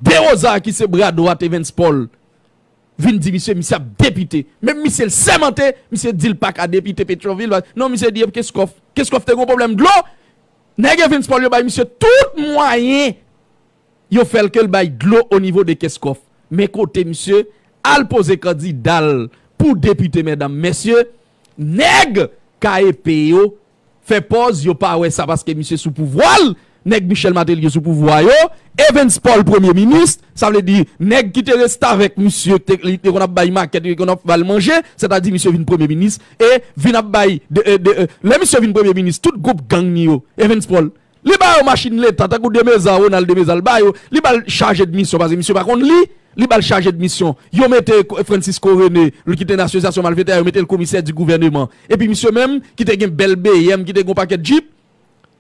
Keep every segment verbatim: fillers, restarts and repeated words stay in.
Derosa ki se bra dwat Evens Paul vin di misye, misye ap depite. Menm misye l sèmante, misye di l pa ka depite Petyonvil. Non, misye di Kenskòf. Kenskòf te gon pwoblèm dlo. Nèg Evens Paul yo bay misye tout mwayen yo fè l ke l bay dlo o nivo de Kenskòf. Men kote misye al poze kandida l pou depite, medam, mesye, nèg K E P yo fè pòz yo pa wè sa paske misye sou pouvwa l, nèg Michel Martelly yo sou pouvwa yo, Evens Paul premye minis, sa vle di nèg ki te restavèk misye, ki te, li te konn ap bay makèt, li te konn ap ba l manje, sètadi misye vin premye minis, e vin ap bay, de, de, de, lè misye vin premye minis, tout gwoup gang ni yo, Evens Paul, li ba yo machin leta, tankou Demeza, Ronald Demeza, l ba yo, li ba l chaje de misyon, paske misye pa konn li, li ba l chaje de misyon. Yo mete Francisco René, li ki te nan asosyasyon malfetè, yo mete l komisè di gouvèneman. Epi misye menm, ki te gen bèl B M, ki te gen yon pakèt jip,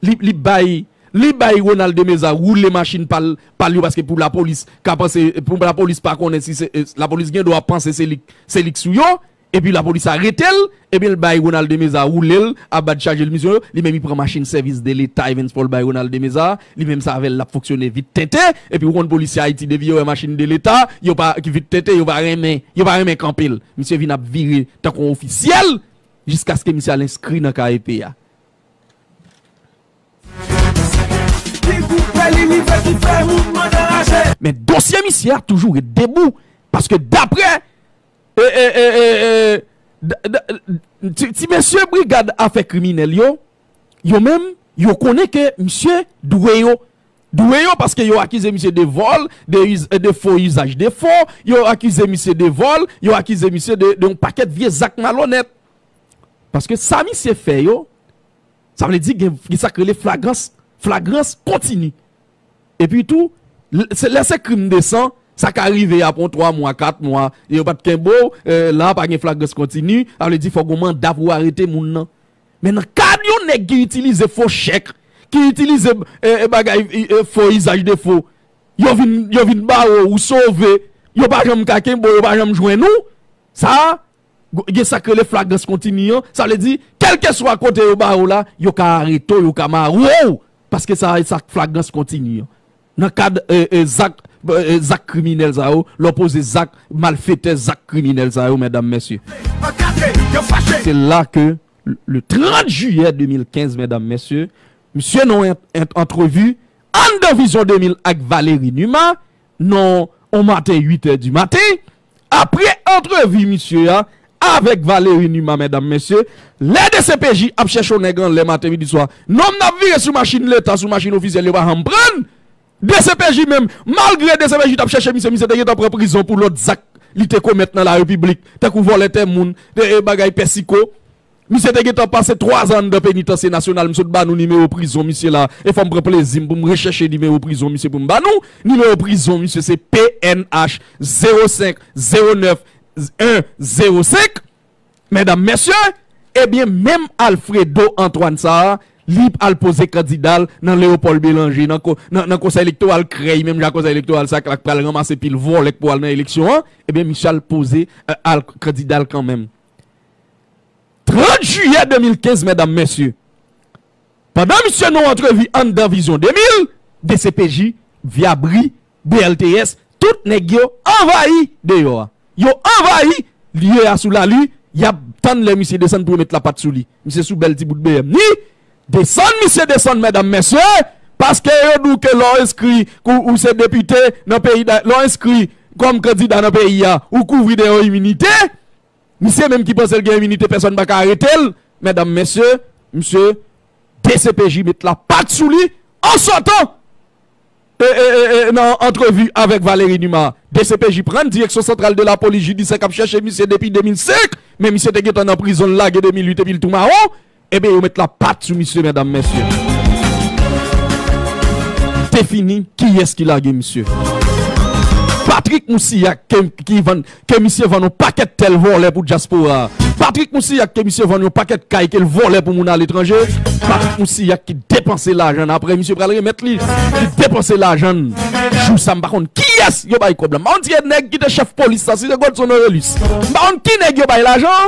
li, li bay, li bay Ronald Demeza woule machin pa l, pa l yo, paske pou lapolis ka panse, pou lapolis pa konnen si se, lapolis gen dwa panse se li, se li k sou yo. Epi lapolis arete l, epi l bay Ronald Demeza woule l, aba chaje l misyon yo, li menm li pran machin sèvis de leta, Evens Paul bay Ronald Demeza, li menm sa avè l l ap fonksyone vit tenten, epi ou konn polisye Ayiti depi yo wè machin de leta, yo pa, ki vit tenten, yo pa renmen, yo pa renmen kanpe l. Misye vin ap vire tankou yon ofisyèl, jiskaske misye al enskri nan K E P a. Men dosye misye a toujou ret debou, paske daprè e, e, e, e, e, d- d- ti, ti mesye brigad afè kriminèl yo, yo menm, yo konnen ke misye dwe yo. Dwe yo paske yo akize misye de vòl, de, iz- de fo izaj de fo, yo akize misye de vòl, yo akize misye de, de yon pakèt vye zak malonèt. Paske sa misye fè yo, sa vle di gen, gen sa k rele flagrans, flagrans kontini. Epi tou, l- se, lè se krim de san, sa ka rive apre yon twa mwa, kat mwa, yo pa t kenbe w, e, la pa gen flagrans kontini, sa vle di fòk gon manda pou arete moun nan. Men nan kad yon nèg ki itilize fo chèk, ki itilize e, e, bagay, e, e, fo izaj de fo, yo vin, yo vin bare w, ou sove, yo pa janm ka kenbe w, yo pa janm jwenn ou, sa a, gen sa k rele flagrans kontini an, sa vle di, kèlkeswa kote yo ba ou la, yo ka arete w, yo ka mare w, paske sa, sa flagrans kontini an. Nan kad e, e, zak, e, zak kriminèl sa yo, lè w poze zak malfetè, zak kriminèl sa yo, medam, mesye. Se la ke, le trant jiyè de mil kenz, medam, mesye, misye nan yon ant- antrevi anndan Vizyon de mil ak Valéry Numa, nan on maten uit è di maten, apre antrevi misye a avèk Valéry Numa, medam, mesye, lè D C P J ap chèche yon nèg anlè maten, midi, swa, nonm nan ap vire sou machin leta, sou machin ofisyèl, yo pa janm pran l. D C P J menm, malgre D C P J t ap chèche misye, misye te gentan pran prizon pou lòt zak li te komèt nan larepiblik, tankou vòlè tè moun, e, e, bagay pèsiko. Misye te gentan pase twa zan anndan penitansye nasyonal, m sot ba nou nimewo prizon misye la, e fò m pran plezi m pou m rechèche nimewo prizon misye pou m ba nou. Nimewo prizon misye se P N H zewo senk zewo nèf en zewo senk. Medam, mesye, ebyen, menm Alfredo Antoine sa a, li al poze kandida l nan Léopold Bélanger, nan, ko- nan, nan konsèy elektoral krèy, menm jan konsèy elektoral sa k la k pral ranmase pil vòlè k pou al nan eleksyon an, ebyen, misye al poze, e, al kandida l kanmenm. Trant jiyè de mil kenz, medam, mesye, pandan misye nan yon antrevi anndan Vizyon de mil, D C P J, Vyabri, B L T S, tout nèg yo anvayi deyò a. Yo anvayi lye a sou lali, y ap tann lè misye desann pou yo met lapat sou li. Misye sou bèl ti bout B M ni, desann misye desann, medam, mesye, paske yo di w ke lè w enskri, ou, ou se depite nan peyi da, lè w enskri kòm kandida nan peyi a, ou kouvri de yon iminite. Misye menm ki panse l gen iminite, pèsonn pa ka arete l. Medam, mesye, misye, D C P J met lapat sou li an sòtan e, e, e, e, nan antrevi avèk Valéry Numa. D C P J pran direksyon santral de lapolis jidisyè k ap chèche misye depi de mil senk, men misye te gentan nan prizon, l lage de mil uit epi l tou mawon. Ebyen, yo met lapat sou misye, medam, mesye. Te fini, kiyès ki lage misye? Patrick Moussilhac, ke, ki vann, ke misye vann yon pakèt tè l vòlè pou dyaspora a. Patrick Moussilhac, ke misye vann yon pakèt kay ke l vòlè pou moun aletranje. Patrick Moussilhac ki depanse lajan n, apre misye pral remèt li, ki depanse lajan n. Jou sa, m pa konn kiyès yo bay kòb la. M pa konn si se nèg ki te chèf polis la, si se Godson Orelus. M pa konn ki nèg yo bay lajan an.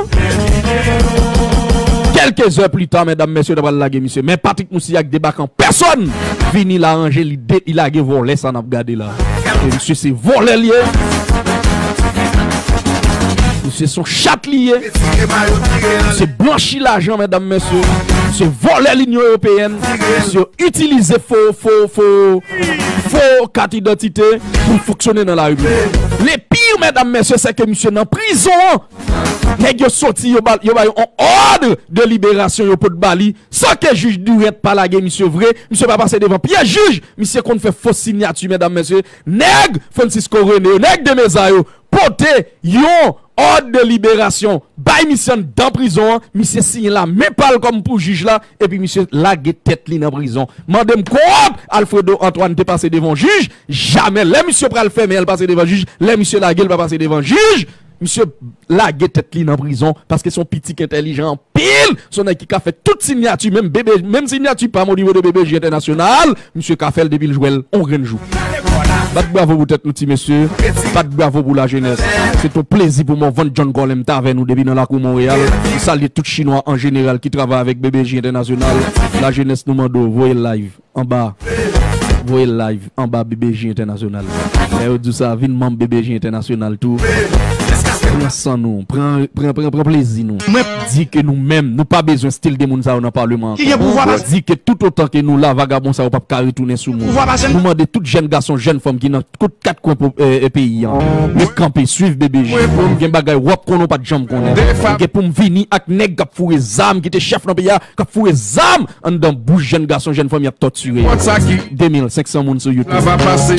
Kèlke zè pli ta, medam, mesye, yo ta pral lage misye. Men Patrick Moussilhac debake an pèsòn, vini l aranje, li de, li lage vòlè sa n ap gade la. E misye se vòlè li ye. Misye se yon chat li ye. Misye blanchi lajan, medam, mesye. Misye vòlè Linyon Ewopeyèn. Misye itilize fo, fo, fo, fo kat idantite pou fonksyone nan lari. Le pire, medam, mesye, se ke misye nan prizon an. Nèg yo soti, yo ba, yo ba yo yon òd de liberasyon, yo pot ba li, san ke jij Durant pa lage misye vre, misye pa pase devan pyès jij, misye konn fè fo sinyati, medam, mesye. Nèg Francisco René yo, nèg Demeza yo, pote yon òd de liberasyon, bay misye anndan prizon an, misye siyen la, men pa l kòm pou jij la, epi misye lage tèt li nan prizon. Mande m kòb Alfredo Antoine te pase devan jij, jamè. Lè misye pral fèmen, l pase devan jij, lè misye lage, l pa pase devan jij. Misye lage tèt li nan prizon paske se yon pitit entèlijan anpil. Se yon nèg ki ka fè tout sinyati, menm bebe, menm sinyati pa m o nivo de B B J entènasyonal, misye ka fè l depi l jwe l on grenn jou. Bat bravo pou tèt nou, ti mesye. Bat bravo pou lajenès. Se yon plezi pou mwen vann John Colem tavèn ou depi nan lakou Monreyal. M salye tout chinwa an jeneral ki travay avèk B B J entènasyonal. Lajenès, nou mande w voye live anba. Voye live anba B B J Entènasyonal. Lè yo di w sa, vin manm B B J Entènasyonal tou. Pran san nou, pran, pran, pran, pran plezi nou. Mwen di ke nou menm, nou pa bezwen stil de moun sa yo nan palman an. Ki gen pouvwa pase? Di ke tout otan ke nou la, vagabon sa yo p ap ka retounen sou moun. Pouvwa pase? Nou mande tout jèn gason, jèn fanm ki nan tout kat kwen po-, e, e, peyi an, yo kanpe, swiv B B J. Gen bagay w ap konnen w pa t janm konnen. Gen pou m vini ak nèg k ap foure zam, ki te chèf nan peyi a, k ap foure zam anndan bouch jèn gason, jèn fanm y ap tòtire yo. De mil senk san moun sou YouTube,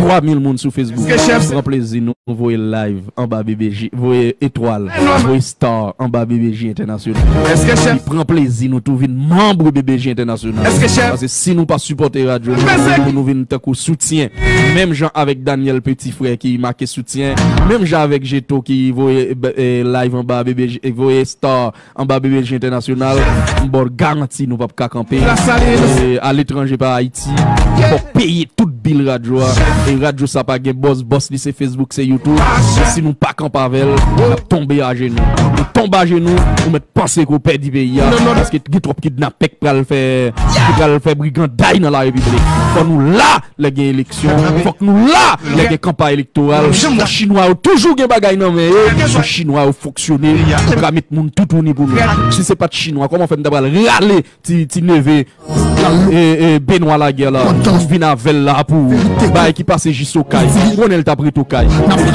twa mil moun sou Facebook. Pran plezi nou voye live anba B B J, voye etwal, voye star anba B B J Entènasyonal. Epi pran plezi nou tou vin manm B B J Entènasyonal. Paske si nou pa sipòte radyo nou, pou nou vin tankou soutyen, menm jan avèk Daniel Petit Frère ki make soutyen, menm jan avèk Jeto ki voye, e, live anba B B J, e, voye star anba B B J Entènasyonal, m ba w garanti nou p ap ka kanpe. E, aletranje pa Ayiti, fòk peye tout bil radyo a. E radyo sa pa gen bòs, bòs li se Facebook, se YouTube. E si nou pa kanpe avè l, n ap tonbe ajenou. Ou tonbe ajenou, ou mèt panse ke w pèdi peyi a. Paske gen twòp kidnapè k pral fè, ki pral fè briganday nan larepiblik. Fò nou la lè gen eleksyon. Fòk nou la lè gen kanpay elektoral. Chinwa yo toujou gen bagay nan men yo. Chinwa yo fonksyone pou ka met moun toutouni pou nou. Si se pa t chinwa, kòman fè m ta pral rale ti, ti neve, e, e, Benoît Laguerre la, pou vin avè l la pou bagay ki pase jis Okay? Ou konnen l t ap ret Okay.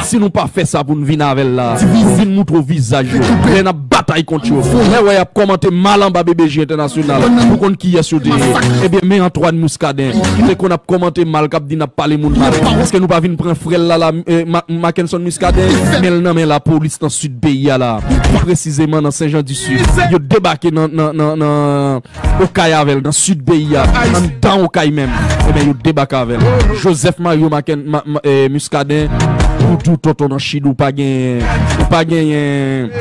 Si nou pa fè sa pou n vin avè l la, pou vin moutre w vizaj yo. Lè n ap batay kont yo, lè w wè y ap kòmante mal anba B B J Entènasyonal, ou konn kiyès yo te ye. Ebyen, men Antoine Muscadin, ki te konn ap kòmante mal, k ap di n ap pale moun mal. Èske nou pa vin pran frè l la, la, e, Ma-, Mackenson Muscadin, men l nan men lapolis nan sid peyi a la, pi presizeman nan Sen Jan di Sid. Yo debake nan, nan, nan, nan Okay avè l, nan sid peyi a, anndan Okay menm. Ebyen, yo debake avè l. Joseph Mario Macken-, Ma-, Ma-, e, Muscadin, ou di w tonton nan Chili, ou pa gen, ou pa genyen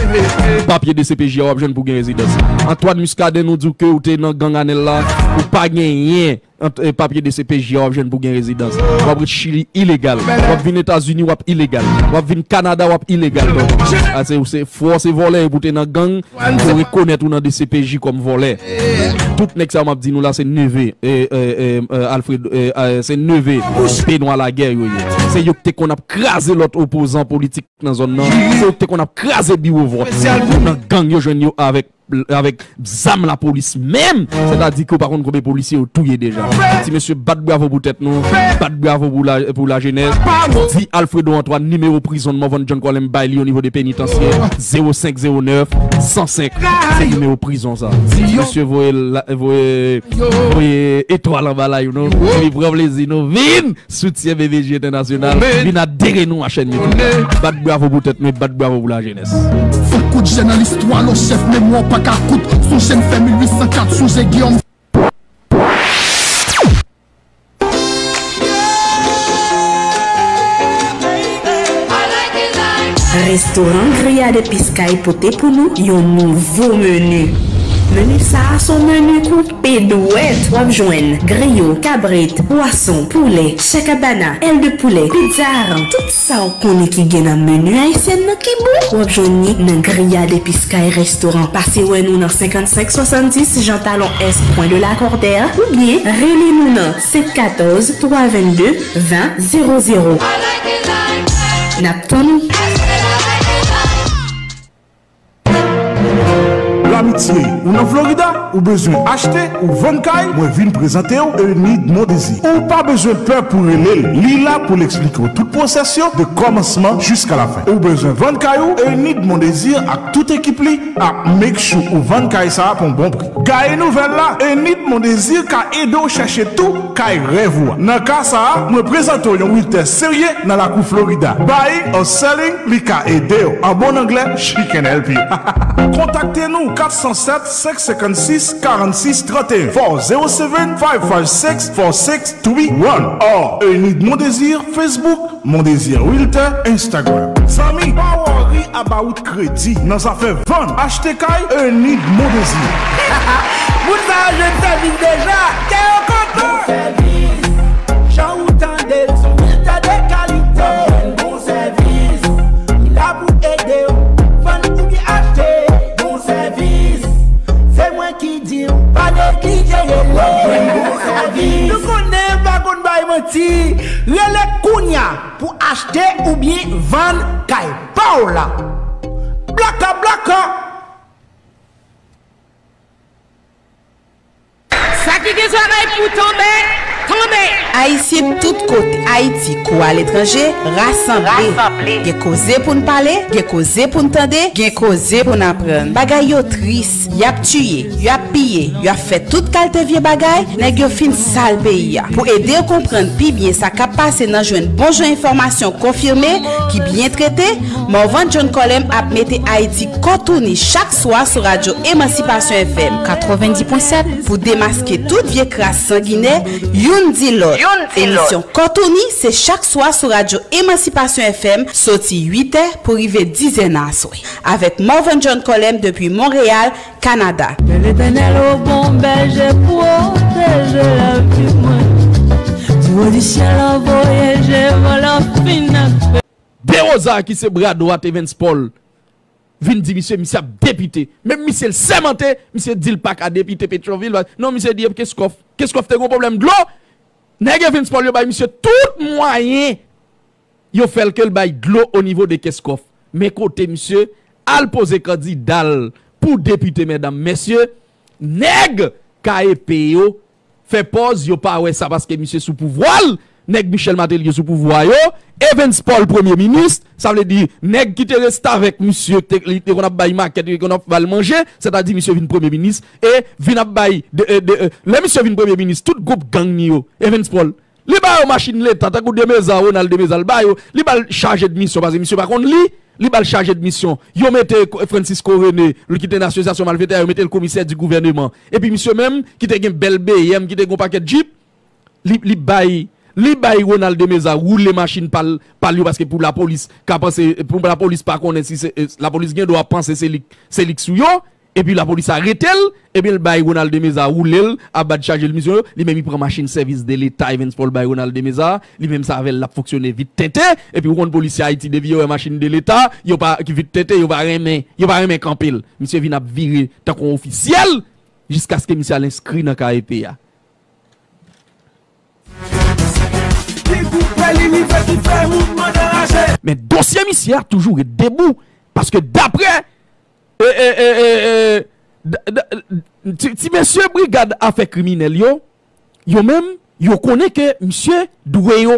papye D C P J a, w ap jwenn pou gen rezidans. Antoine Muscadin, nou di w ke ou te nan gang Anèl la, ou pa genyen ant-, e, papye D C P J a, w ap jwenn pou gen rezidans. W ap ret Chili ilegal. W ap vin Etazini, w ap ilegal. W ap vin Kanada, w ap ilegal. Ase ou se fò, se vòlè, epi w te nan gang, pou rekonèt ou nan D C P J kòm vòlè. Tout nèg sa yo m ap di nou la, se neve, e, e, e, e, Alfred, e, e, se neve Benoît Laguerre yo ye. Se yo ki te konn ap kraze lòt opozan politik nan zòn nan. Se yo ki te konn ap kraze biwo vòt. Nan gang yo jwenn yo avèk avèk zam lapolis menm, sètadi ke w pa konn konbyen polisye yo touye deja. Ti mesye, bat bravo pou tèt nou, bat bravo pou la, pou lajenès. Di Alfredo Antoine, nimewo prizon Morvan John Colem bay li o nivo de penitansye, zewo senk zewo nèf san senk. Se nimewo prizon sa. Ti mesye, voye la, voye, voye etwal anba la, you know. Epi pran plezi nou, vin soutyen B B J Entènasyonal. Vin adere nou a chèn YouTube. Bat bravo pou tèt nou, bat bravo pou lajenès. Fòk kout je nan listwa, lò chèf memwa w pa ka kout. Sonje m fè mil uit san kat, sonje Guillaume. Restoran Grillade Piscay pote pou nou yon nouvo meni. Meni sa a se yon meni koupe dwèt. W ap jwenn griyo, kabrit, pwason, poulè, chakabana, èl de poulè, pizza aran, tout sa w konnen ki gen nan meni ayisyèn nan ki bon. W ap jwenn li nan Griyad Epis Kay Restoran. Pase wè nou nan senkannsenk swasanndis Jean Talon Est, Coin de Lacordaire, oubyen rele nou nan senk katòz, twa vennde, ven zewo zewo. N ap tann ou! Lamitye, ou nan Florida? Ou bezwen achte ou vann kay? Mwen vin prezante w Eunide Mondésir. Ou pa bezwen pè pou rele l. Li la pou l eksplike w tout pwosès yo, de kòmansman jiska lafen. Ou bezwen vann kay ou? Eunide Mondésir ak tout ekip li ap make sure ou vann kay sa a pou yon bon pri. Gaye nouvèl la, Eunide Mondésir ka ede w chèche tou kay rèv ou a. Nan ka sa a, mwen prezante w yon realtor serye nan lakou Florida. Buying or selling, li ka ede w. An bon anglè, she can help you. Kontakte nou, kat san sèt, senk senkannsis, karannsis tranteyen, four zero seven, five five six, four six three one, or Eunide Mondésir, Facebook, Mondésir Realtor, Instagram. Zanmi, pa worry about kredi nan zafè vann, achte kay, Eunide Mondésir. Moun sa yo jwenn sèvis deja, kè yo kontan. Bon sèvis, jan ou tande l, se yon realtor de kalite. Bon sèvis, li la pou ede w vann oubyen achte. Bon sèvis, se mwen ki di w, pa neglije rele. Bon sèvis. Nou konnen pa konn bay manti. Rele kounya pou achte oubyen vann kay pa w la. Blaka, blaka! Sa ki gen zòrèy pou tande, tande! Ayisyen tout kote, Ayiti kou aletranje, rasanble. Rasanble. Gen koze pou n pale, gen koze pou n tande, gen koze pou n aprann. Bagay yo tris, y ap tiye, y ap piye, y ap fè tout kalte vye bagay, nèg yo fin sal peyi a. Pou ede w konprann pi byen sa k ap pase nan jwenn bon jan enfòmasyon konfime, ki byen trete, Morvan John Colem ap mete Ayiti kòtouni chak swa sou radyo Emansipasyon F M katrevenndis pwen sèt pou demaske tout vye kras sanginè, youn di lòt. Youn di lòt. Emisyon Kòtouni se chak swa sou radyo Emansipasyon F M, soti uit è pou rive diz è nan aswè. Avèk Morvan John Colem depi Monreyal, Kanada. Ke Letènèl, o bon bèje, pwoteje lavi mwen. Diwo di syèl anvoye je van la fin ak De Rosa ki se bra dwat Evens Paul vin di misye, misye ap depite. Menm misye l sèmante, misye di l pa ka depite Petyonvil. Non, misye di Kenskòf. Kenskòf te gon pwoblèm dlo. Nèg Evens Paul yo bay misye tout mwayen yo fè l ke l bay dlo o nivo de Kenskòf. Men kote misye al poze kandida l pou depite, medam, mesye, nèg K E P yo fè pòz yo pa wè sa paske misye sou pouvwa l, nèg Michel Martelly yo sou pouvwa yo, Evens Paul premye minis, sa vle di nèg ki te restavèk misye, te, li te konn ap bay makèt, li te konn ap ba l manje, sètadi misye vin premye minis, e vin ap bay, de, de, de, lè misye vin premye minis, tout gwoup gang ni yo, Evens Paul, li ba yo machin leta, tankou Demeza, Ronald Demeza, l ba yo, li ba l chaje de misyon, paske misye pa konn li, li ba l chaje de misyon. Yo mete Francisco René, li ki te nan asosyasyon malfetè, yo mete l komisè di gouvèneman. Epi misye menm, ki te gen bèl B M, ki te gen yon pakèt jip, li, li bay, li bay Ronald Demeza woule machin pa l, pa l yo, paske pou lapolis ka panse, pou lapolis pa konnen si se, eh, lapolis gen dwa panse se li, se li k sou yo, epi lapolis arete l, epi l bay Ronald Demeza woule l, ap ba l chaje l misyon yo, li menm li pran machin sèvis de leta, Evens Paul bay Ronald Demeza, li menm sa avè l, l ap fonksyone vit tenten, epi ou konn polisye Ayiti, depi yo wè machin de leta, yo pa, ki vit tenten, yo pa renmen, yo pa renmen kanpe l. Misye vin ap vire tankou yon ofisyèl, jiskaske misye al enskri nan K E P a. Men dosye misye a toujou ret debou, paske daprè, e, e, e, e, e, d-, d-, ti, ti mesye brigad afè kriminèl yo, yo menm, yo konnen ke misye dwe yo,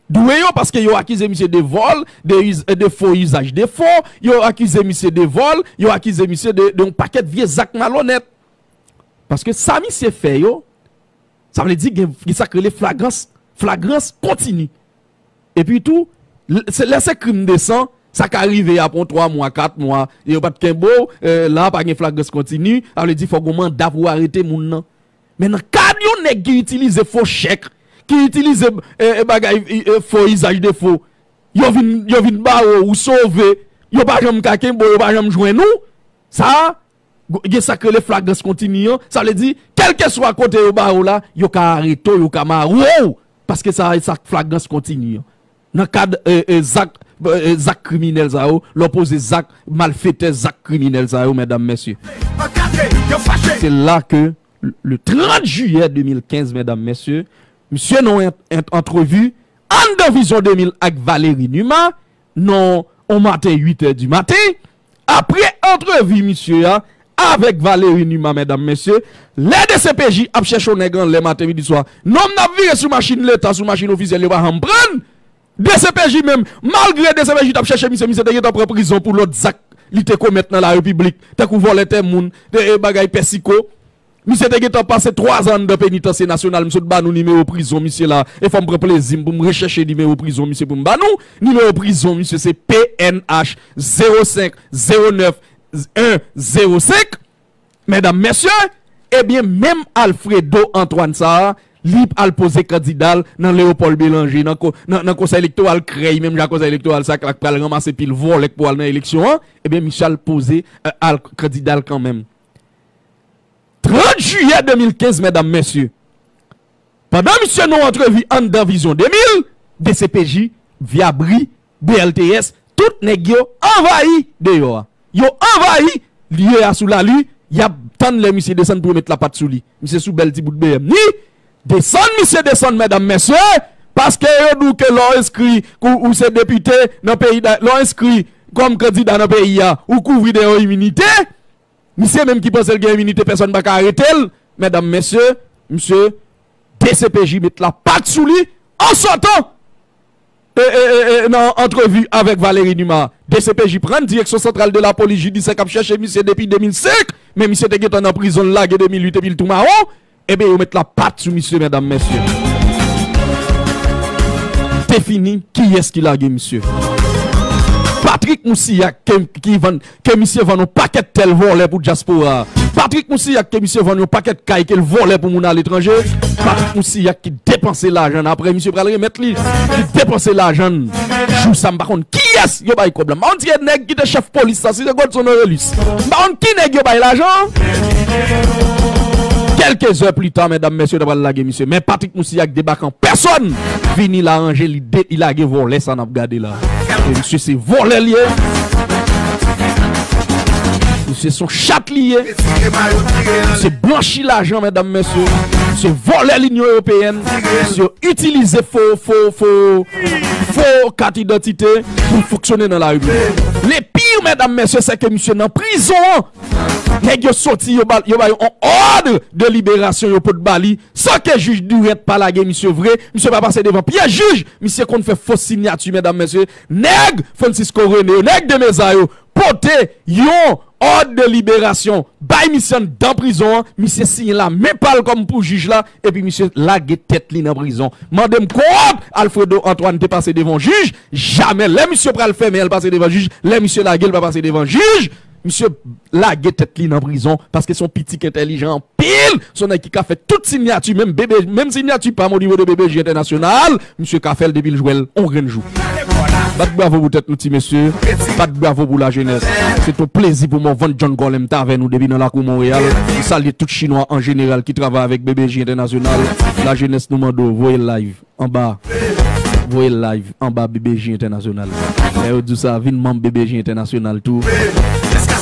dwe yo paske yo akize misye de vòl, de iz-, de fo izaj de fon, yo akize misye de vòl, yo akize misye de, de yon pakèt vye zak malonèt. Paske sa misye fè yo, sa vle di gen, gen sa k rele flagrans, flagrans kontini. Epi tou, l-, se, lè se krim de san, sa ka rive apre yon twa mwa, kat mwa, yo pa t kenbe w, eh, la pa gen flagrans kontini, sa vle di fòk gon manda pou arete moun nan. Men nan kad yon nèg ki itilize fo chèk, ki itilize, eh, eh, bagay, eh, eh, fo izaj de fo, yo vin, yo vin bare w, ou sove, yo pa janm ka kenbe w, yo pa janm jwenn ou, sa a, Gen sa k rele flagrans kontini an, sa vle di, kèlkeswa kote yo ba ou la, yo ka arete w, yo ka mare w, paske sa, sa flagrans kontini an. Nan kad, e, e, zak, e, zak kriminèl sa yo, lè w poze zak malfetè, zak kriminèl sa yo, medam, mesye. Se la ke, le trant jiyè de mil kenz, medam, mesye, misye nan yon ant-, ant-, antrevi anndan Vizyon de mil ak Valéry Numa, nan on maten uit è di maten, apre antrevi misye a avèk Valéry Numa, medam, mesye, lè D C P J ap chèche yon nèg anlè maten, midi, swa, nonm nan ap vire sou machin leta, sou machin ofisyèl, yo pa janm pran. D C P J menm, malgre D C P J t ap chèche misye, misye te gentan pran prizon pou lòt zak li te komèt nan larepiblik, tankou vòlè tè moun, e, e, bagay pèsiko. Misye te gentan pase twa zan anndan penitansye nasyonal, m sot ba nou nimewo prizon misye la, e fò m pran plezi m pou m rechèche nimewo prizon misye pou m ba nou. Nimewo prizon misye se P N H zewo senk zewo nèf en zewo senk. Medam, mesye, ebyen, menm Alfredo Antoine sa a, li al poze kandida l nan Léopold Bélanger, nan ko-, nan, nan konsèy elektoral Krèy, menm jan konsèy elektoral sa k la k pral ranmase pil vòlè k pou al nan eleksyon an, ebyen, misye al poze, e, al kandida l kanmenm. Trant jiyè de mil kenz, medam, mesye. Pandan misye nan antrevi anndan Vizyon de mil, D C P J, Viabri, B L T S, tout nèg yo anvayi deyò a. Yo anvayi lye a sou lari, y ap tann lè misye desann pou yo met lapat sou li. Misye sou bèl ti bout B M ni, desann misye desann, medam, mesye, paske yo di w ke lè w enskri, ou, ou se depite nan peyi da, lè w enskri kòm kandida nan peyi a, ou kouvri de yon iminite. Misye menm ki panse l gen iminite, pèsonn pa ka arete l. Medam, mesye, misye, D C P J met lapat sou li an sòtan, e, e, e, e, nan antrevi avèk Valéry Numa. D C P J pran direksyon santral de lapolis jidisyè k ap chèche misye depi de mil senk, men misye te gentan nan prizon, l lage de mil uit epi l tou mawon. Ebyen, yo met lapat sou misye, medam, mesye. Te fini, kiyès ki lage misye? Patrick Moussilhac, ke, ki vann, ke misye vann yon pakèt tè l vòlè pou dyaspora a. Patrick Moussilhac, ke misye vann yon pakèt kay ke l vòlè pou moun aletranje. Patrick Moussilhac ki depanse lajan l, apre misye pral remèt li, ki depanse lajan l. Jou sa, m pa konn kiyès yo bay kòb la. M pa konn si se nèg ki te chèf polis la, si se Godson Orelus. M pa konn ki nèg yo bay lajan. Kèlke zè pli ta, medam, mesye, yo ta pral lage misye. Men Patrick Moussilhac debake an pèsòn, vini l aranje, li de-, li lage vòlè sa n ap gade la. E misye se vòlè l ye. Misye se yon chat li ye. Misye blanchi lajan, medam, mesye. Misye vòlè Linyon Ewopeyèn. Misye itilize fo, fo, fo, fo kat idantite pou fonksyone nan larepiblik. Le pire, medam, mesye, se ke misye nan prizon an. Nèg yo soti, yo ba, yo ba yo yon òd de liberasyon, yo pot ba li, san ke jij Durant pa lage misye vre. Misye pa pase devan pyès jij. Misye konn fè fo siyati, medam, mesye. Nèg Francisco René yo, nèg Demeza yo, pote yon òd de liberasyon bay misye anndan prizon an. Misye siyen la men pa l kòm pou jij la, epi misye lage tèt li nan prizon. Mande m kòb Alfredo Antoine te pase devan jij? Jamè. Lè misye pral fèmen, l pase devan jij. Lè misye lage, l pa pase devan jij. Misye lage tèt li nan prizon paske se yon pitit entèlijan anpil. Se yon nèg ki ka fè tout siyati, menm B B, menm siyati pa m o nivo de B B J Entènasyonal, misye ka fè l depi l jwe l yon grenn jou. Bat bravo pou tèt nou, ti mesye. Bat bravo pou lajenès. Se yon plezi pou mwen vann John Colem t avè nou depi nan lakou Monreyal. M salye tout chinwa an jeneral ki travay avèk B B J Entènasyonal. Lajenès, nou mande w voye live anba. Voye live anba B B J Entènasyonal. Lè yo di w sa, vin manm B B J Entènasyonal tou.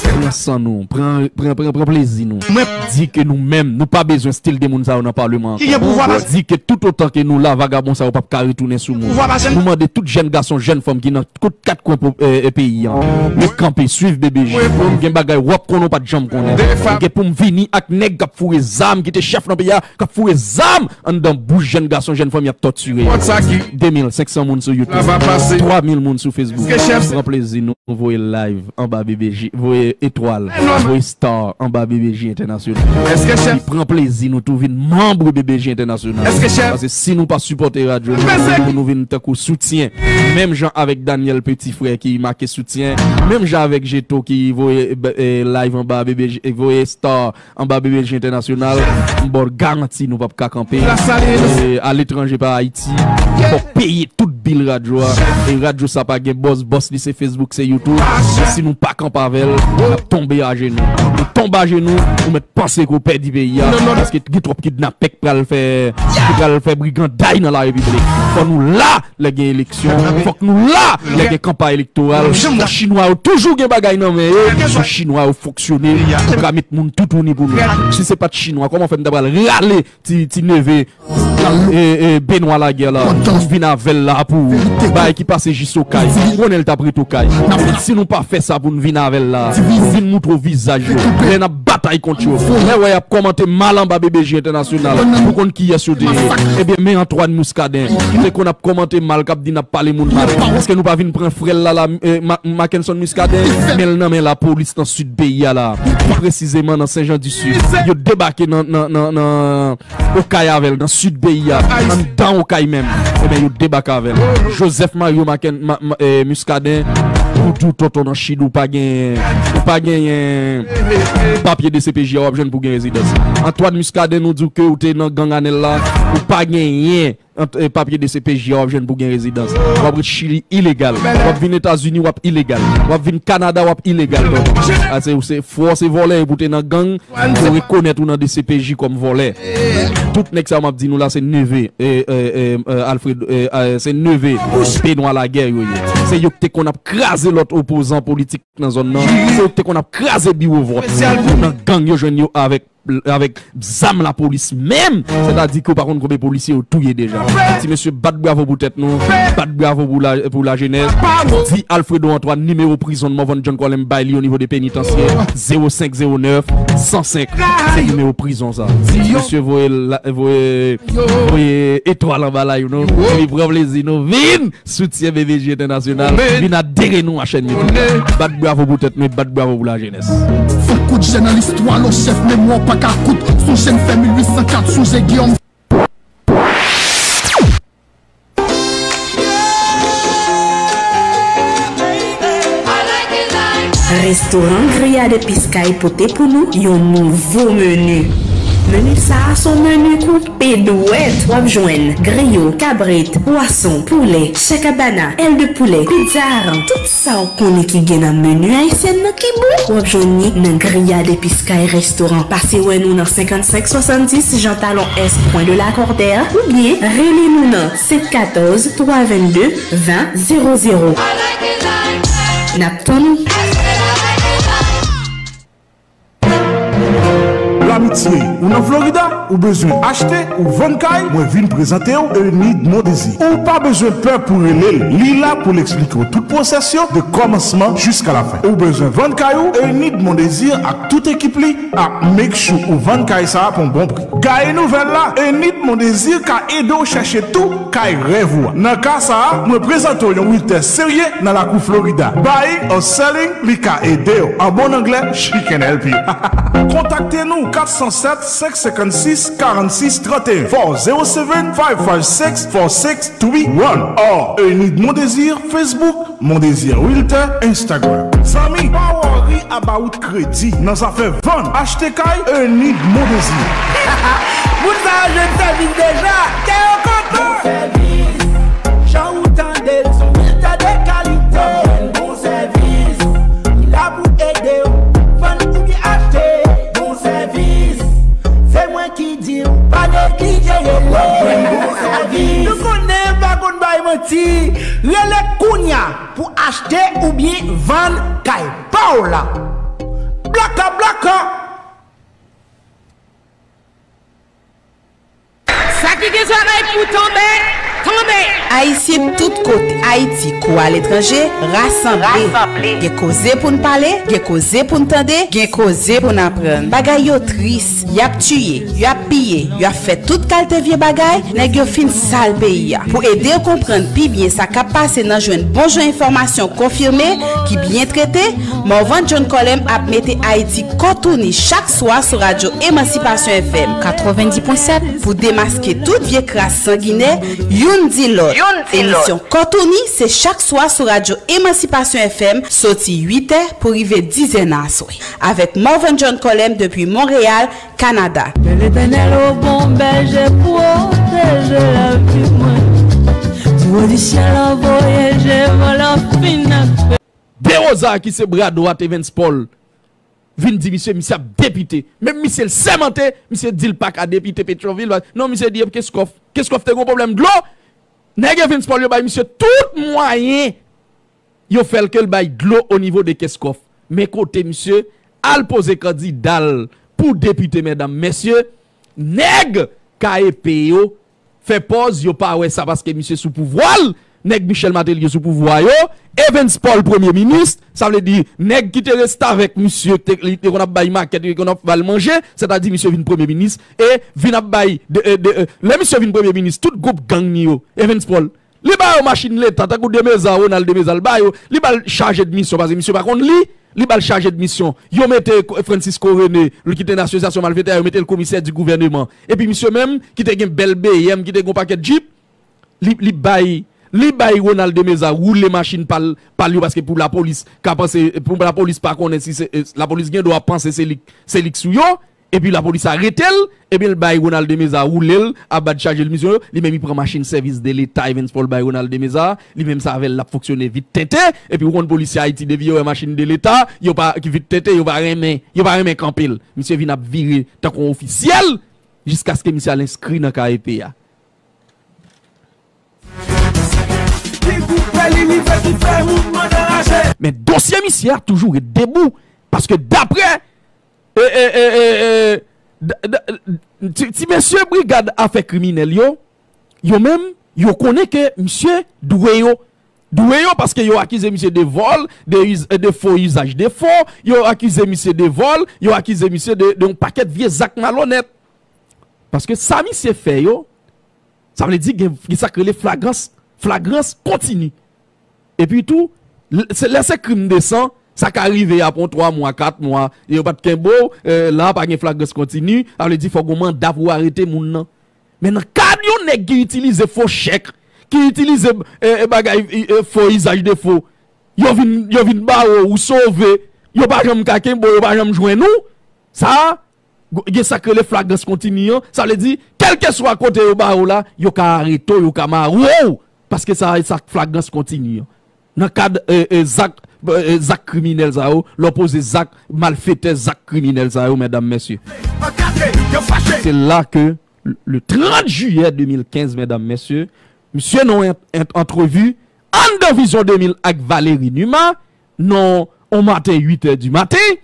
Pran san nou, pran, pran, pran, pran plezi nou. Mwen di ke nou menm, nou pa bezwen stil de moun sa yo nan palman an ankò. Mwen di ke tout otan ke nou la, vagabon sa yo p ap ka retounen sou moun. Nou mande tout jèn gason, jèn fanm ki nan tout kat kwen po-, e, e, peyi an, nou kanpe, swiv B B J. Gen bagay w ap konnen w pa t janm konnen. Gen pou m vini ak nèg k ap foure zam, ki te chèf nan peyi a, k ap foure zam anndan bouch jèn gason, jèn fanm y ap tòtire yo. De mil senk san moun sou YouTube, twa mil moun sou Facebook. Pran plezi nou voye live anba B B J, voye etwal, voye star anba B B J Entènasyonal. Epi pran plezi nou tou vin manm B B J Entènasyonal. Paske si nou pa sipòte radyo nou, pou nou vin tankou soutyen, menm jan avèk Daniel Petit Frère ki make soutyen, menm jan avèk Jeto ki voye, e, live anba B B J, e, voye star anba B B J Entènasyonal, m ba w garanti nou p ap ka kanpe. E, aletranje pa Ayiti, fò peye tout bil radyo a. E radyo sa pa gen bòs, bòs li se Facebook, se YouTube. Si nou pa kanpe avè l, tonbe ajenou. Nou tonbe ajenou, nou mèt panse ke w pèdi peyi a. Paske gen twòp kidnapè k pral fè, ki pral fè briganday nan larepiblik. Fò nou la lè gen eleksyon. Fòk nou la lè gen kanpay elektoral. Fò chinwa yo toujou gen bagay nan men yo. Fò chinwa yo fonksyone pou ka met moun toutouni pou nou. Si se pa t chinwa, kòman fè m ta pral rale ti, ti neve e, e, Benoît Laguerre la, pou n vin avè l la pou bagay ki pase jis Okay. M konnen l t ap ret Okay. Men si nou pa fè sa pou n vin avè l la, pou n vin moutre w vizaj yo, lè n ap batay kont yo, lè w wè y ap kòmante mal anba B B J Entènasyonal, ou konn kiyès yo te ye. Ebyen, men Antoine Muscadin, ki te konn ap kòmante mal, k ap di n ap pale moun mal. Èske nou pa vin pran frè l la, la, e, Ma-, Mackenson Muscadin, men l nan men lapolis nan sid peyi a la, pi presizeman nan Sen Jan di Sid. Yo debake nan, nan, nan, nan Okay avè l, nan sid peyi a, anndan Okay menm. Ebyen, yo debake avè l. Joseph Mario Macken, Ma-, Ma-, eh, Muscadin, pou di w tonton nan Chili, ou pa gen, ou pa genyen papye D C P J a, w ap jwenn pou gen rezidans. Antoine Muscadin, nou di w ke ou te nan gang Anèl la, ou pa genyen ant-, eh, papye D C P J a, w ap jwenn pou gen rezidans. W ap ret Chili ilegal. W ap vin Etazini, w ap ilegal. W ap vin Kanada, w ap ilegal, tonton. A, se, se, fò se vòlè, epi w te nan gang, yo rekonèt ou nan D C P J kòm vòlè. Tout nèg sa yo m ap di nou la, se neve, eh, eh, eh, eh, Alfred, eh, eh, se neve Benoît Laguerre yo ye. Se yo ki te konn ap kraze lòt opozan politik nan zòn nan. Se yo ki te konn ap kraze biwo vòt. Yo nan gang, yo jwenn yo avèk, avèk zam lapolis menm. Sètadi ke w pa konn konbyen polisye yo touye deja. Ti mesye, bat bravo pou tèt nou, bat bravo pou la, pou lajenès. Di Alfredo Antoine, nimewo prizon Morvan John Colem bay li o nivo de penitansye, zewo senk zewo nèf san senk. Se nimewo prizon sa. Ti mesye, voye la, voye, voye etwal anba live nou. Epi pran plezi nou. Vin soutyen B B J Entènasyonal. Vin adere nou a chèn YouTube la. Bat bravo pou tèt nou, bat bravo pou lajenès. Fòk kout jè nan listwa, lò chèf memwa w pa ka kout. Sonje n fè mil uit san kat, sonje Giyòm. Restoran Grillade Epis Kay pote pou nou yon nouvo meni. Meni sa a se yon meni konpè dwèt. W ap jwenn griyo, kabrit, pwason, poulè, chakabana, èl de poulè, pizza aran, tout sa w konnen ki gen nan meni ayisyèn nan ki bon, w ap jwenn li nan Grillade Epis Kay Restoran. Pase wè nou nan senkannsenk swasanndis Jean Talon Est, Coin de Lacordaire, oubyen rele nou nan sèt katòz, twa vennde, ven zewo zewo. N ap tann ou! Lamitye, ou nan Florida? Ou bezwen achte ou vann kay? Mwen vin prezante w Eunide Mondésir. Ou pa bezwen pè pou rele l. Li la pou l eksplike w tout pwosès yo, de kòmansman jiska lafen. Ou bezwen vann kay ou? Eunide Mondésir ak tout ekip li ap make sure ou vann kay sa a pou yon bon pri. Gaye nouvèl la, Eunide Mondésir ka ede w chèche tou kay rèv ou a. Nan ka sa a, mwen prezante w yon realtor serye nan lakou Florida. Buying or selling, li ka ede w. An bon anglè, she can help you. Kontakte nou, kat san sèt, senk senkannsis, karannsis, tranteyen. Four zero seven, five five six, four six three one. Or, Eunide Mondésir, Facebook, Mondésir Realtor, Instagram. Zanmi, pa worry about kredi nan zafè vann, achte kay, Eunide Mondésir. Moun sa yo jwenn sèvis deja, kè yo kontan. Bon sèvis, jan ou tande l, se yon realtor de kalite. Bon sèvis, li la pou ede w vann oubyen achte. Bon sèvis, se mwen ki di w, pa neglije rele. Bon sèvis. Nou konnen pa konn bay manti. Rele kounya pou achte oubyen vann kay pa w la. Blaka, blaka! Sa ki gen zòrèy pou tande, tande! Ayisyen tout kote, Ayiti kou aletranje, rasanble. Rasanble. Gen koze pou n pale, gen koze pou n tande, gen koze pou n aprann. Bagay yo tris, y ap tiye, y ap piye, y ap fè tout kalte vye bagay, nèg yo fin sal peyi a. Pou ede w konprann pi byen sa k ap pase nan jwenn bon jan enfòmasyon konfime, ki byen trete, Morvan John Colem ap mete Ayiti kòtouni chak swa sou radyo Emansipasyon F M katrevenndis pwen sèt pou demaske tout vye kras sanginè youn di lòt. Youn di lòt. Emisyon Kòtouni se chak swa sou radyo Emansipasyon F M soti uit è pou rive diz è nan aswè. Avèk Morvan John Colem depi Monreyal, Kanada. Ke Letènèl o bon bèje pwoteje lavi mwen. Diwo di syèl la voye je van la fin ak De Rosa ki se bra dwat Evens Paul vin di misye, misye ap depite. Menm misye l sèmante, misye di l pa ka depite Petyonvil. Non, misye di Kenskòf. Kenskòf te gon pwoblèm dlo. Nèg Evens Paul yo bay misye tout mwayen yo fè l ke l bay dlo o nivo de Kenskòf. Men kote misye al poze kandida l pou depite, medam, mesye, nèg K E P yo fè pòz yo pa wè sa paske misye sou pouvwa l, nèg Michel Martelly yo sou pouvwa yo, Evens Paul premye minis, sa vle di nèg ki te restavèk misye, ki te, li te konn ap bay makèt, li te konn ap ba l manje, sètadi misye vin premye minis, e vin ap bay, de, e, de, e, lè misye vin premye minis, tout gwoup gang ni yo, Evens Paul, li ba yo machin leta, tankou Demeza, Ronald Demeza, l ba yo, li ba l chaje de misyon, paske misye pa konn li, li ba l chaje de misyon. Yo mete Ko-, Francisco René, li ki te nan asosyasyon malfetè, yo mete l komisè di gouvèneman. Epi misye menm, ki te gen bèl B M, ki te gen yon pakèt jip, li, li bay, li bay Ronald Demeza woule machin pa l, pa l yo, paske pou lapolis ka panse, pou lapolis pa konnen si se, e, lapolis gen dwa panse se li, se li k sou yo, epi lapolis arete l, ebyen l bay Ronald Demeza woule l, ap ba l chaje l misyon yo, li menm li pran machin sèvis de leta Evens Paul bay Ronald Demeza, li menm se avè l l ap fonksyone vit tenten, epi ou konn polisye Ayiti depi yo wè machin de leta, yo pa, ki vit tenten, yo pa renmen, yo pa renmen kanpe l. Misye vin ap vire tankou yon ofisyèl, jiskaske misye al enskri nan K E P a. Men dosye misye a toujou ret debou, paske daprè, e, e, e, e, e, da- da- ti, ti mesye brigad afè kriminèl yo, yo menm, yo konnen ke misye dwe yo, dwe yo paske yo akize misye de vòl, de, iz- de fo, izaj de fo, yo akize misye de vòl, yo akize misye de, de yon pakèt vye zak malonèt. Paske sa misye fè yo, sa vle di gen, gen sa k rele flagrans, flagrans kontini. Epi tou, l- se, lè se krim de san, sa ka rive apre yon twa mwa, kat mwa, yo pa t kenbe w, e, la pa gen flagrans kontini, sa vle di fòk gon manda pou arete moun nan. Men nan kad yon nèg ki itilize fo chèk, ki itilize, e, e, bagay, e, e, fo, izaj de fo, yo vin, yo vin bare w, ou sove, yo pa janm ka kenbe w, yo pa janm jwenn ou, sa a, gen sa k rele flagrans kontini an, sa vle di, kèlkeswa kote yo ba ou la, yo ka arete w, yo ka mare w, paske sa, sa flagrans kontini an. Nan kad, e, e, zak, e, zak kriminèl sa yo, lè w poze zak malfetè, zak kriminèl sa yo, medam, mesye. Se la ke, le trant jiyè de mil kenz, medam, mesye, misye nan yon ant- antrevi anndan Vizyon de mil ak Valéry Numa, nan yon maten uit è di maten,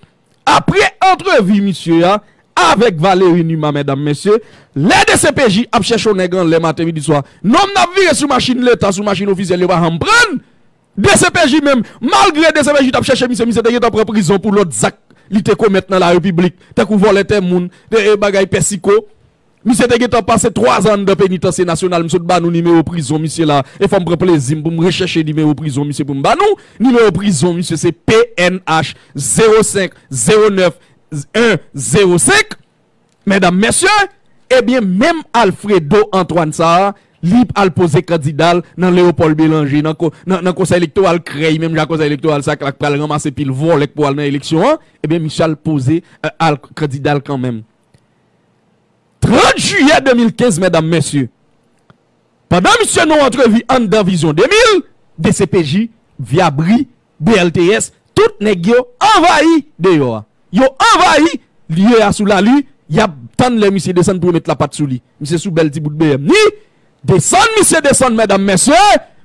apre antrevi misye a avèk Valéry Numa, medam, mesye, lè D C P J ap chèche yon nèg anlè maten, midi, swa, nonm nan ap vire sou machin leta, sou machin ofisyèl, yo pa janm pran l. D C P J menm, malgre D C P J t ap chèche misye, misye te gentan pran prizon pou lòt zak li te komèt nan larepiblik, tankou vòlè tè moun, e, e, bagay pèsiko. Misye te gentan pase twa zan anndan penitansye nasyonal. M sot ba nou nimewo prizon misye la. E fò m pran plezi m pou m rechèche nimewo prizon misye pou m ba nou. Nimewo prizon misye se P N H zewo senk zewo nèf en zewo senk. Medam, mesye, ebyen, menm Alfredo Antoine sa a, li al poze kandida l nan Léopold Bélanger, nan, ko- nan, nan konsèy elektoral krèy, menm jan konsèy elektoral sa k la k pral ranmase pil vòlè k pou al nan eleksyon an, ebyen, misye al poze, e, al kandida l kanmenm. Trant jiyè de mil kenz, medam, mesye. Pandan misye nan yon antrevi anndan Vizyon de mil, D C P J, Vyabri, B L T S, tout nèg yo anvayi deyò a. Yo anvayi lye a sou lali, y ap tann lè misye desann pou yo met lapat sou li. Misye sou bèl ti bout B M ni, desann misye desann, medam, mesye,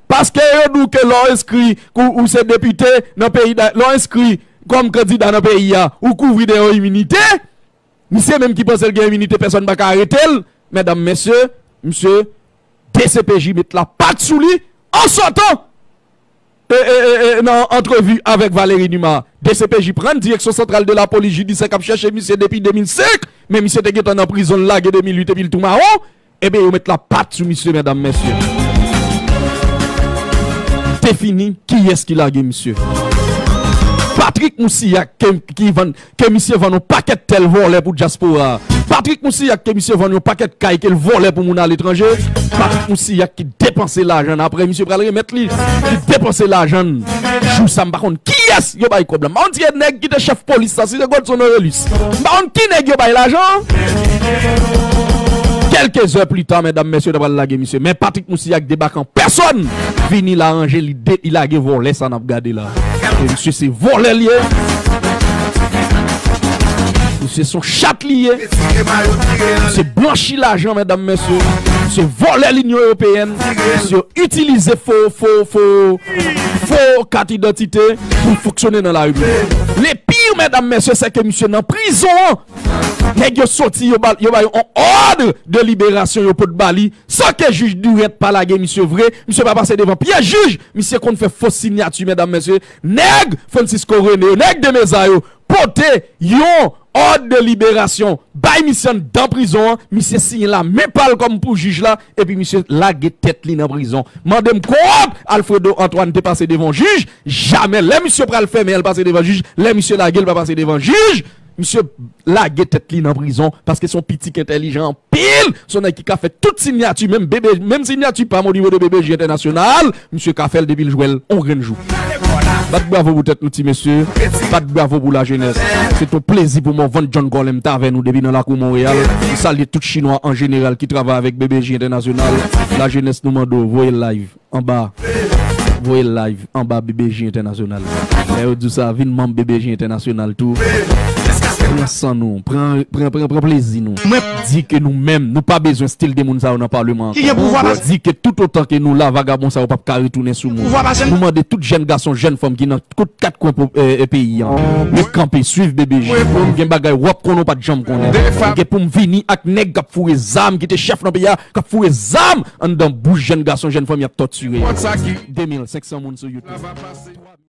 paske yo di w ke lè w enskri, ou, ou se depite nan peyi da, lè w enskri kòm kandida nan peyi a, ou kouvri de yon iminite. Misye menm ki panse l gen iminite, pèsonn pa ka arete l. Medam, mesye, misye, D C P J met lapat sou li an sòtan, e, e, e, e, nan antrevi avèk Valéry Numa. D C P J pran direksyon santral de lapolis jidisyè k ap chèche misye depi de mil senk, men misye te gentan nan prizon, l lage de mil uit epi l tou mawon. Ebyen, yo met lapat sou misye, medam, mesye. Te fini, kiyès ki lage misye? Patrick Moussilhac, ke, ki vann, ke misye vann yon pakèt tè l vòlè pou dyaspora. Patrick Moussilhac, ke misye vann yon pakèt kay ke l vòlè pou moun aletranje. Patrick Moussilhac ki depanse lajan l, apre misye pral remèt li, ki depanse lajan l. Jou sa, m pa konn kiyès yo bay kòb la. M pa konn si se nèg ki te chèf polis la, si se Godson Orelus. M pa konn ki nèg yo bay lajan. Kèlke zè pli ta, medam, mesye, yo ta pral lage misye. Men Patrick Moussilhac debake an pèsòn, vini l aranje, li de, li lage vòlè sa n ap gade la. E misye se vòlè l ye. Misye se yon chat li ye. Misye blanchi lajan, medam, mesye. Misye vòlè Linyon Ewopeyèn. Misye itilize fo, fo, fo, fo kat idantite pou fonksyone nan lari piblik. Le pire, medam, mesye, se ke misye nan prizon an. Nèg yo soti, yo ba, yo ba yo yon òd de liberasyon, yo pot ba li, san ke jij Durant pa lage misye vre, misye pa pase devan pyès jij, misye konn fè fo siyati, medam, mesye. Nèg Francisco René yo, nèg Demeza yo, pote yon òd de liberasyon, bay misye anndan prizon an, misye siyen la, men pa l kòm pou jij la, epi misye lage tèt li nan prizon. Mande m kòb Alfredo Antoine te pase devan jij, jamè. Lè misye pral fèmen, l pase devan jij, lè misye lage, l pa pase devan jij. Misye lage tèt li nan prizon, paske se yon pitit entèlijan anpil, se yon nèg ki ka fè tout siyati, menm bebe, menm siyati pa m o nivo de B B J entènasyonal, misye ka fè l depi l jwe l on grenn jou. Bat bravo pou tèt nou, ti mesye. Bat bravo pou lajenès. Se yon plezi pou mwen vann John Colem t avè nou depi nan lakou Monreyal. M salye tout chinwa an jeneral ki travay avèk B B J entènasyonal. Lajenès, nou mande w voye l live anba. Voye l live anba B B J entènasyonal. Lè yo di w sa, vin manm B B J entènasyonal tou. Pran san nou, pran, pran, pran, pran plezi nou. Mwen di ke nou menm, nou pa bezwen stil de moun sa yo nan palman an. Ki gen pouvwa pase. Di ke tout otan ke nou la, vagabon sa yo p ap ka retounen sou moun. Pouvwa pase. Nou mande tout jèn gason, jèn fanm ki nan tout kat kwen po-, e, e, peyi an, yo kanpe, swiv B B J. Gen bagay w ap konnen w pa t janm konnen. Gen pou m vini ak nèg k ap foure zam, ki te chèf nan peyi a, k ap foure zam anndan bouch jèn gason, jèn fanm y ap tòtire yo. De mil senk san moun sou YouTube.